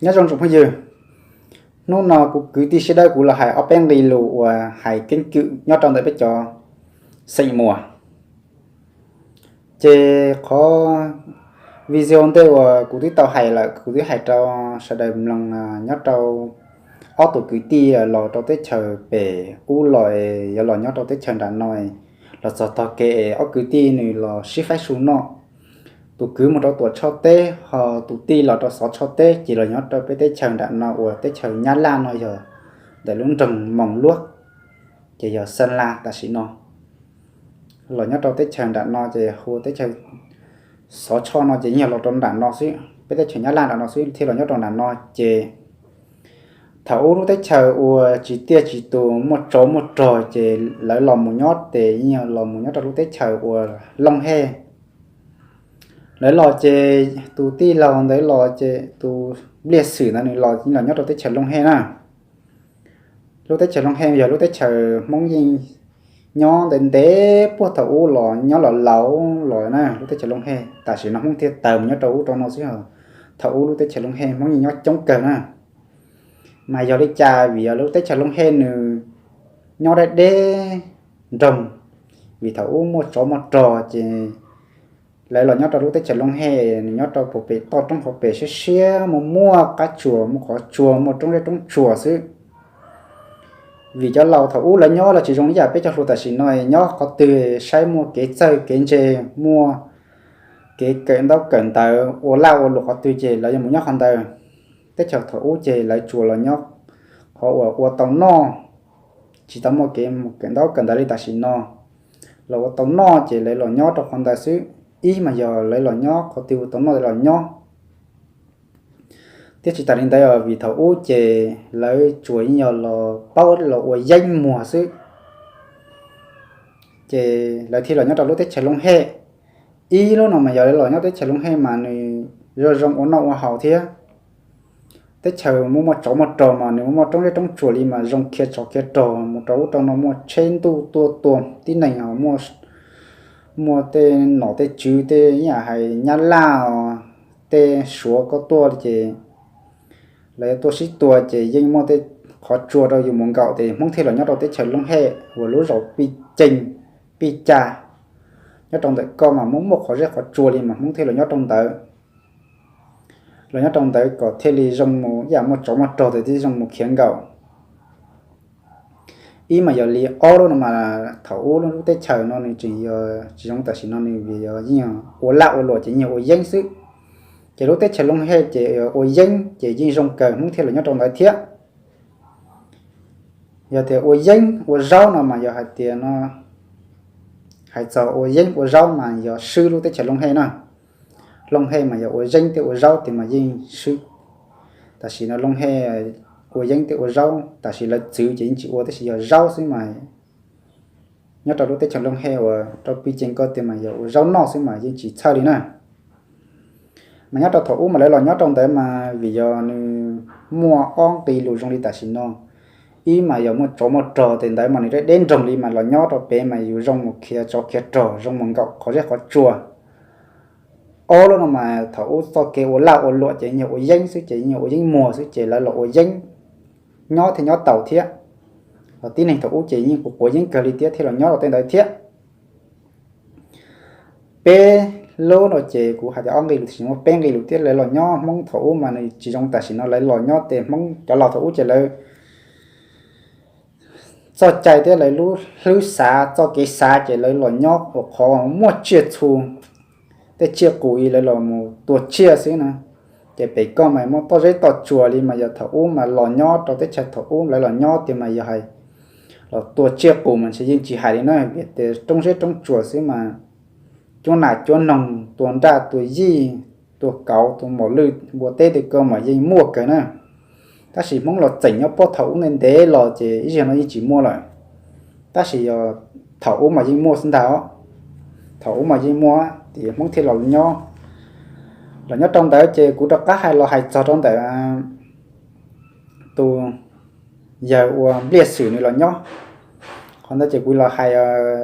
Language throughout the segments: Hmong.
Nyob zoo tsoom phooj ywg, hnub no kuv kwv tij Siab Dawb kuv los hais ob peb nqe lus uas hais keeb kwm nyob rau ntawm peb cov xeem Muas. Ces qhov video ntej uas kuv twb tau hais lawm, kuv twb hais rau sawv daws mloog nyob rau ob tug kwv tij los rau teb chaws pem ub los, yuav los nyob rau teb chaws nram no, los txog tog kev es ob kwv tij nws los sib faib su noj. Tus kwv mus rau Tuam Tshoj teb, ho tus tij los rau Xov Tshoj teb, ces los nyob rau peb teb chaws nram no uas teb chaws Nyab Laj no yog ntawm lub nroog Moos Luab, ces yog Xeeb Las tam sim no. Los nyob rau teb chaws nram no ces hu teb chaws Xov Tshoj no ces yeej yog los rau nram no xwb, peb teb chaws Nyab Laj nram no xwb thiaj los nyob rau nram no ces thaum ub lub teb chaws uas tsis tiaj tsis tus muaj tsov muaj rog ces lawv los mus nyob ces yeej yog los mus nyob rau lub teb chaws uas Looj Hej. Lawv los ces tus tij laug ntawd los ces tus Npliaj Xwm ntawd nws los los nyob rau teb chaws Looj Hej na. Lub teb chaws Looj Hej yog lub teb chaws Hmoob yeej nyob ntev ntev puag thaum ub los nyob los laus los na, lub teb chaws Looj Hej. Tam sim no Hmoob thiaj tawm mus nyob rau ub rau no xwb, thaum ub lub teb chaws Looj Hej Hmoob yeej nyob coob kawg na. Mas yog li cas vim yog lub teb chaws Looj Hej nws nyob deb deb nroog, vim thaum ub muaj tsov muaj rog ces lawv los nyob rau lub teb chaws Looj Hej, nws nyob rau puag pem toj roob hauv pes siab siab, muaj muaj qab tsuas, muaj qhov tsua, muaj roob zeb roob tsuas xwb. Vim cov laus thaum ub lawv nyob los tsis zoo li yam peb cov hluas tam sim no, nyob qhov twg saib muaj kev txawj kev ntse, muaj kev kawm ntaub kawm ntawv ua laj ua luam qhov twg ces lawv yuav mus nyob qhov ntawd. Teb chaws thaum ub ces lawv tsuas los nyob qhov uas ua tau noj, tsis tau muaj kev mus kawm ntaub kawm ntawv li tam sim no. Los ua tau noj ces lawv los nyob rau qhov ntawd xwb, ib mas yog lawv los nyob qhov twg ua tau noj lawv los nyob, thiab tsis tas li ntawd vim thaum ub ces lawv tsuas yeej yog los paub los ua yeeb muag xwb, ces lawv thiaj los nyob rau lub teb chaws Looj Hej. Ib lub no mas yog lawv los nyob teb chaws Looj Hej mas nws zoo zoo ua noj ua haus thiab. Teb chaws muaj muaj tsov muaj rog mas nws muaj muaj roob zeb roob tsuas li mas zoo khiav tsov khiav rog mus rau ub rau no, muaj tsheb ntuj tuaj tua tib neeg, muaj tej nom tej tswv tej ib yam hais Nyab Laj os, tej Suav koj tuaj ces lawv tuaj sib tua ces yeej muaj tej qhov tsua rau yus mus nkaum ces Hmoob thiaj los nyob rau teb chaws Looj Hej uas lub zos Pij Ceeg, Pij Ca. Nyob rau ntawm ko mas muaj muaj qhov zeb qhov tsua li mas Hmoob thiaj los nyob rau ntawd. Los nyob rau ntawd kom thiaj li zoo mus ib yam muaj tsov muaj rog ces thiaj zoo mus khiav nkaum. Ib mas yog li ob lub no mas thaum ub lub teb chaws no nws tseem yog tsis zoo tam sim no, nws vim yog yeej ua laj ua luam ces yeej ua yeeb xwb. Ces lub teb chaws Looj Hej ces ua yeeb ces yeej zoo kawg Hmoob thiaj los nyob rau ntawd thiab. Yog tias ua yeeb ua zaub no mas yog hais tias no, hais txog ua yeeb ua zaub mas yog swb lub teb chaws Looj Hej na. Looj Hej mas yog ua yeeb thiab ua zaub tiag mas yeej swb. Tam sim no Looj Hej ua yeeb thiab ua zaub tam sim lawv txwv ces yeej tsis ua tab sis yog zaub xwb mas nyob rau lub teb chaws Looj Hej uas rau Pij Ceeg ko tiag mas yog ua zaub noj xwb mas yeej tsis txhawj li na. Mas nyob rau thaum ub mas lawv los nyob rau ntawd mas vim yog nws muaj ob nqe lus zoo li tam sim no. Ib mas yog muaj tsov muaj rog tes ntawd mas nws deb deb nroog li mas los nyob rau pem mas yus zoo mus khiav tsov khiav rog, zoo mus nkaum qhov zeb qhov tsua. Ob lub no mas thaum ub txoj kev ua laj ua luam ces yeej yog ua yeeb xwb ces yeej yog ua yeeb muag xwb ces lawv los ua yeeb nyob thiaj nyob taus thiab. Los tib neeg thaum ub ces yeej quav quav yeeb kawg li thiab thiaj los nyob rau tej ntawd thiab. Peb lub no ces kuv hais tias ob nqe lus tiam sis muaj peb nqe lus thiab. Lawv los nyob Hmoob thaum ub mas nws tsis zoo tam sim no, lawv los nyob tes Hmoob cov laus thaum ub ces lawv txoj cai thiab lawv lub hlwb xav txoj kev xav ces lawv los nyob ua qhov muaj tsiaj txhu, tej tsiaj qus li lawv los mus tua tsiaj xwb na. Ces pem ko mas muaj toj zeb toj tsua li mas yog thaum ub mas los nyob rau teb chaws thaum ub lawv los nyob tiag mas yog hais los tua tsiaj qus mas ntshe yeej tsis hais li na, vim tias roob zeb roob tsuas xwb mas cuab nas cuab noog, tua nraj tua yij, tua kauv tua mos lwj npua teb tej ko mas yeej muaj kawg na. Tab sis Hmoob los txeem nyob puag thaum ub ntev ntev los ces ib zaug no yeej tsis muaj lawm. Tab sis yog thaum ub mas yeej muaj xwb ntag os. Thaum ub mas yeej muaj, ces Hmoob thiaj los nyob. Los nyob rau ntawd ces kuv rov qab hais los hais txog rau ntawm tus yawg ua Npliaj Xwm nws los nyob. Qhov ntawd ces kuv los hais,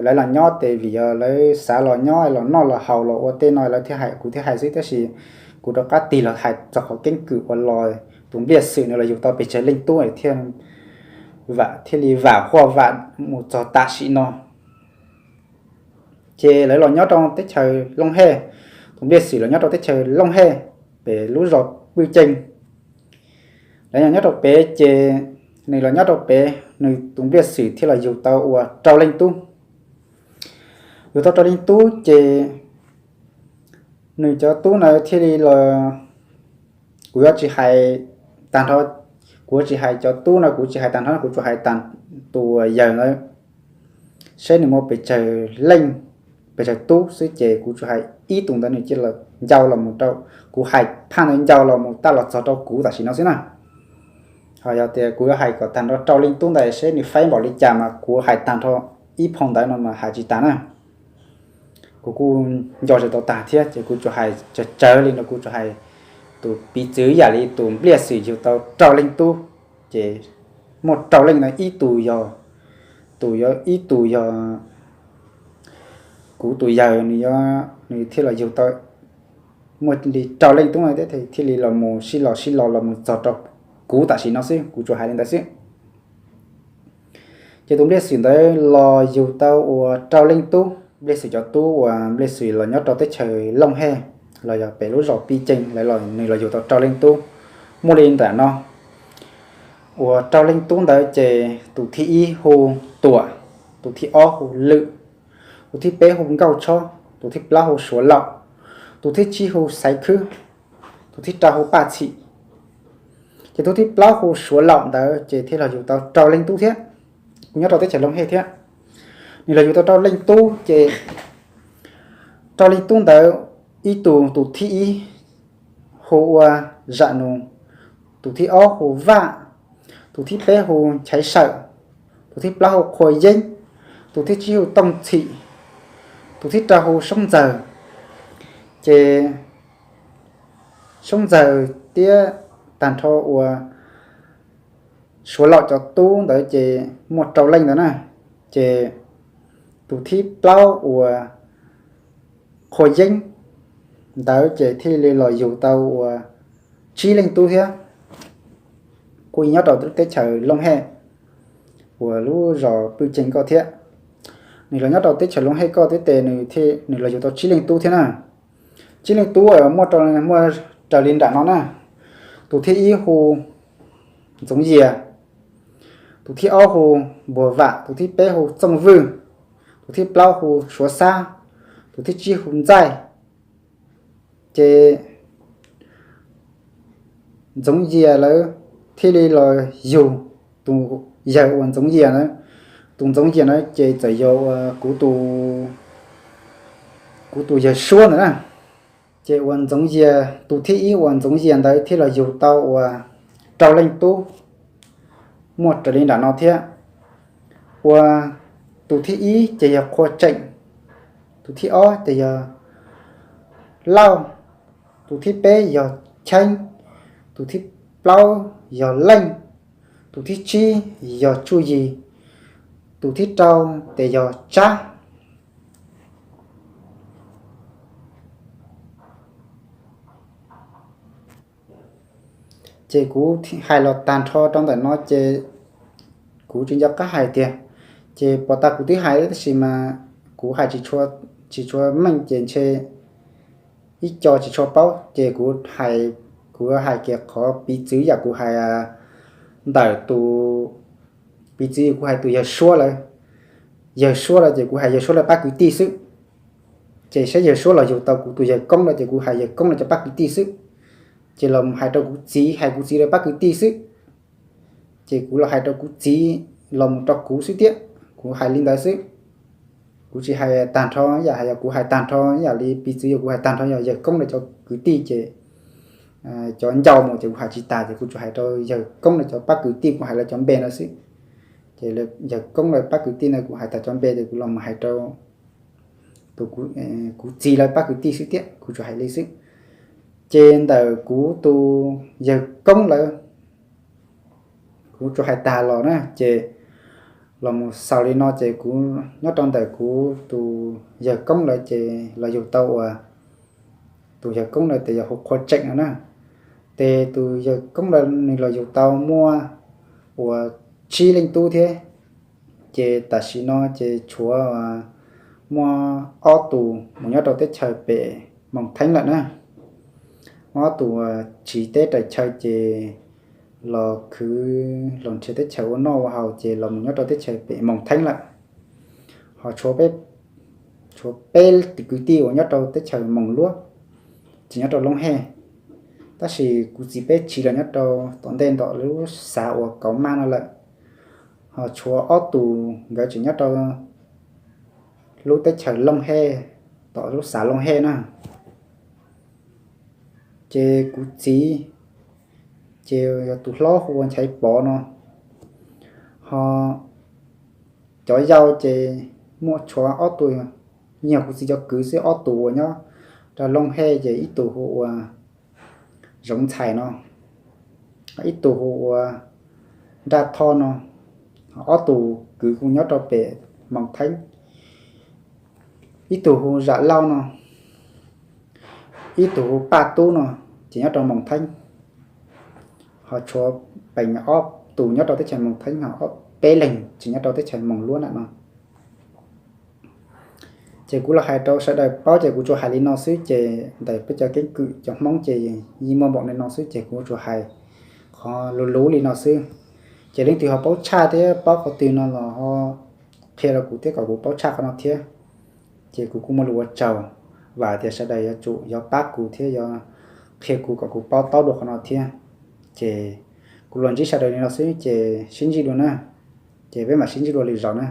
lawv los nyob tes vim yog lawv xav los nyob los noj los haus los ua tej no lawv thiaj hais, kuv thiaj hais xwb, tab sis kuv rov qab tig los hais txog qhov keeb kwm uas los tus Npliaj Xwm nws los yug tau pes tsawg leej tub thiaj, thiaj li vam huaj vam mus txog tam sim no. Ces lawv los nyob rau teb chaws Looj Hej, tus Npliaj Xwm los nyob rau teb chaws Looj Hej, pem lub zos Pwj Ceeg. Lawv los nyob rau pem ces nws los nyob rau pem, nws tus Npliaj Xwm thiaj los yug tau uas rau leej tub. Yug tau rau leej tub ces nws cov tub na thiaj li los, kuv yuav tsis hais tag nrho, kuv yuav tsis hais cov tub no, kuv tsis hais tag nrho, kuv tsuas hais tag tus yawg ntawd, seb nws muaj pes tsawg leej, pes tsawg tub xwb ces kuv tsuas hais ib tug ntawd nws cia li ncau los mus rau, kuv hais phaj ntawd ncau los mus taj los txog rau kuv tam sim no xwb na. Ho yog tias kuv yuav hais kom tag nrho rau leej tub ntawd seb nws faib npaum li cas mas kuv hais tag nrho ib phau ntawv no mas hais tsis tas na. Kuv kuj nco tsis tau tag thiab ces kuv tsuas hais tsawg tsawg li no, kuv tsuas hais tus piv txwv yam li tus Npliaj Xwm yug tau rau leej tub, ces muaj rau leej ntawd ib tug yog, tus yog ib tug yog kuv tus yawg, nws, nws thiaj los yug tau, muaj li rau leej tub no thiaj li los mus sib los sib los los mus txog rau kuv tam sim no xwb, kuv tsuas hais li ntawd xwb. Ces tus Npliaj Xwm ntawd los yug tau uas rau leej tub, Npliaj Xwm cov tub uas Npliaj Xwm los nyob rau teb chaws Looj Hej los yog pem lub zos Pij Ceeg lawv los nws los yug tau rau leej tub, muaj li nram no. Uas rau leej tub ntawd ces tus thib ib hu Tuam, tus thib ob hu Lwm, tus thib peb hu Nkauj Tshob, tus thib plaub hu Suav Laum, tus thib tsib hu Xaiv Khwb, tus thib rau hu Paj Txhim. Ces tus thib plaub hu Suav Laum ntawd ces thiaj los yug tau rau leej tub thiab. Kuj nyob rau teb chaws Looj Hej thiab. Nws los yug tau rau leej tub ces rau leej tub ntawd ib tug, tus thib ib hu ua Zam Nus, tus thib ob hu Vaj, tus thib peb hu Nchaiv Sawm, tus thib plaub hu Qhua Yeeb, tus thib tsib hu Tooj Txhim, tus thib rau hu Soob Ntxawg. Ces Soob Ntxawg thiab tag nrho uas Suav Laum cov tub ntawd ces muaj rau leej ntawd na. Ces tus thib plaub uas Qhua Yeeb ntawd ces thiaj li los yug tau uas tsib leej tub thiab. Kuj nyob rau teb chaws Looj Hej uas lub zos Pwj Ceeg ko thiab. Nws los nyob rau teb chaws Looj Hej ko thiab ces nws los yug tau tsib leej tub thiab na. Tsib leej tub muaj, muaj raws li nram no na. Tus thib ib hu Ntxoov Yias, tus thib ob hu Npuag Vam, tus thib peb hu Txooj Vwj, tus thib plaub hu Suav Xab, tus thib tsib hu Ntxaij. Ces Ntxoov Yias lawv thiaj li los yug tus yawg uas Ntxoov Yias na. Tus Ntxoov Yias na ces txawm yog uas kuv tus, kuv tus yawg suab ntawd na. Ces uas Ntxoov Yias tus thib ib uas Ntxoov Yias ntawd thiaj los yug tau uas rau leej tub, muaj raws li nram no thiab. Uas tus thib ib ces yog Qhua Tseem, tus thib ob ces yog Lauj, tus thib peb yog Cheeb, tus thib plaub yog Leej, tus thib tsib yog Tsuj Yig, tus thib rau ces yog Tsab. Ces kuv hais los tag nrho rau ntawm no ces kuv tsis nco qab hais tiag. Ces pos tas kuv twb hais tab sis mas kuv hais tsis tshua meej ces ntshe ib co tsis tshua paub ces kuv hais, kuv hais kiag qhov piv txwv yam kuv hais ntawm tus, piv txwv kuv hais tus yawg suab lawv, yawg suab lawv ces kuv hais yawg suab lawv pab kwv tij xwb. Ces saib yawg suab los yug tau kuv tus yawg koob lawv ces kuv hais yawg koob lawv cov pab kwv tij xwb. Ces los hais rau kuv txiv, hais kuv txiv lawv pab kwv tij xwb. Ces kuv los hais rau kuv txiv los mus rau kuv xwb thiab, kuv hais li ntawd xwb. Kuv tsis hais tag nrho yam, yog kuv hais tag nrho yam li piv txwv yog kuv hais tag nrho yog yawg koob lawv cov kwv tij ces cov ncau mus ces kuv hais tsis tas ces kuv tsuas hais rau yawg koob lawv cov pab kwv tij, kuv hais lawv cov npe ntawd xwb. Ces yawg koob lawv pab kwv tij ntawd kuv hais tas cov npe ces kuv los mus hais rau tus, kuv txiv lawv pab kwv tij xwb thiab, kuv tsuas hais li xwb. Ces ntawm kuv tus yawg koob lawv kuv tsuas hais tas los na ces los mus xaus li no ces kuv nyob rau ntawm kuv tus yawg koob lawv ces los yug tau uas tus yawg koob lawv tes yog hu Qhua Tseem no na. tes tus yawg koob ntawd nws los yug tau muaj uas tsib leej tub thiab. Ces tam sim no ces tshuav muaj ob tug mus nyob rau teb chaws pem Moos Theeb lawm na. Muaj ob tug tsiv teb raws chaw ces los khwv los nrhiav teb chaws ua noj ua haus ces los mus nyob rau teb chaws pem Moos Theeb lawm. Ho tshuav peb tus kwv tij uas nyob rau teb chaws Moos Luab, tsis nyob rau Looj Hej. Tab sis kuv txiv peb tsiv los nyob rau tom ntej tom lub xav uas Kauv Maj no lawm. Ho tshuav ob tus nkawd tseem nyob rau lub teb chaws Looj Hej, tom lub xav Looj Hej na. Ces kuv txiv ces yog tus hlob hu ua Nchaiv Pov no. Ho cov yau ces muaj tshuav ob tug, yog kuv txiv cov kwv xwb, ob tug uas nyob rau Looj Hej ces ib tug hu ua Zoov Ntxhais no, ib tug hu ua Nraj Thoj no. Ob tug kwv kuv nyob rau pem Moos Theeb, ib tug hu Zam Lauj no, ib tug hu Paj Tub no, ces nyob rau Moos Theeb. Ho tshuav peem ob tus nyob rau teb chaws Moos Theeb, ho peb leeg tsis nyob rau teb chaws Moos Luab na no. Ces kuv los hais rau sawv daws paub ces kuv tsuas hais li no xwb, ces ntawm peb cov keeb kwm cov Hmoob ces yeej muaj npaum li no xwb, ces kuv tsuas hais qhov luv luv li no xwb. Ces leej twg ho paub tshaj thiab paub qhov twg no los ho qhia rau kuv thiab kom kuv paub tshaj qhov no thiab. Ces kuv kuj muaj lus ua tsaug, vam tias sawv daws yuav tsum yuav pab kuv thiab yuav qhia kuv kom kuv paub taub dua qhov no thiab. Ces kuv los ntsib sawv daws li no xwb ces sib ntsib dua na. Ces peb mam sib ntsib dua lwm zaus na.